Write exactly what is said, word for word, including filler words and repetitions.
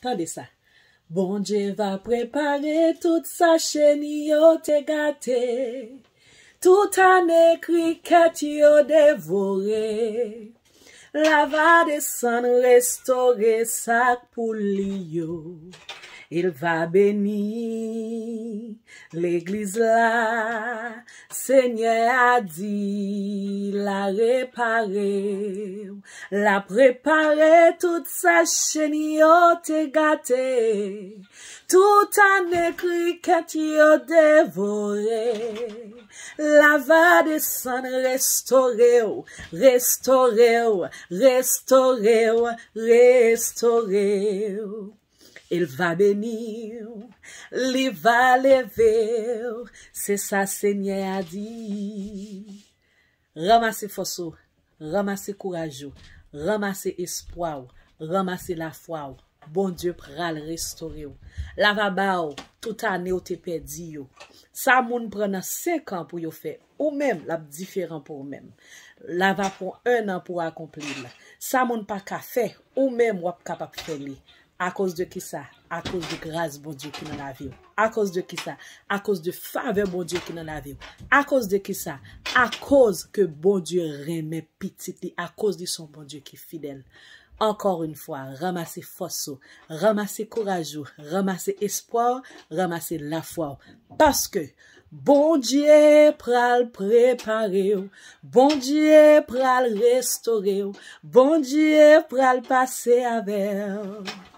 Tande sa. Bondye va prepare tout sa cheni yo te gate. Tout ane krikèt yo devore. La va desann restore sa k pou li yo. Il va beni legliz la. Senyè a di l a repare w. L a prepare tout sa cheni yo te gate. Tout ane krikèt yo devore. La va desann restore w, restore w, restore w, restore w. Il va beni w, li va leve w. Se sa Senyè a di. Ranmase fòs ou, ranmase kouraj ou, ranmase espwa w, ranmase lafwa w. Bondye pral restore w. L a va ba w tout ane w te pèdi yo. Sa moun pran nan senk an pou yo fè, ou menm, l ap diferan pou ou menm. L a va pran en an pou akonpli l. Sa moun pa ka fè, ou menm w ap kapab fè li. Akoz de kisa? Akoz de gras Bondye ki nan lavi w. Akoz de kisa? Akoz de favè Bondye ki nan lavi w. Akoz de kisa? Akoz ke Bondye renmen pitit li, akoz li se yon Bondye ki fidèl. Encore une fois, ranmase fòs ou, ranmase kouraj ou, ranmase espwa w, ranmase lafwa w. Paske Bondye pral prepare w, Bondye pral restore w, Bondye pral pase avè w.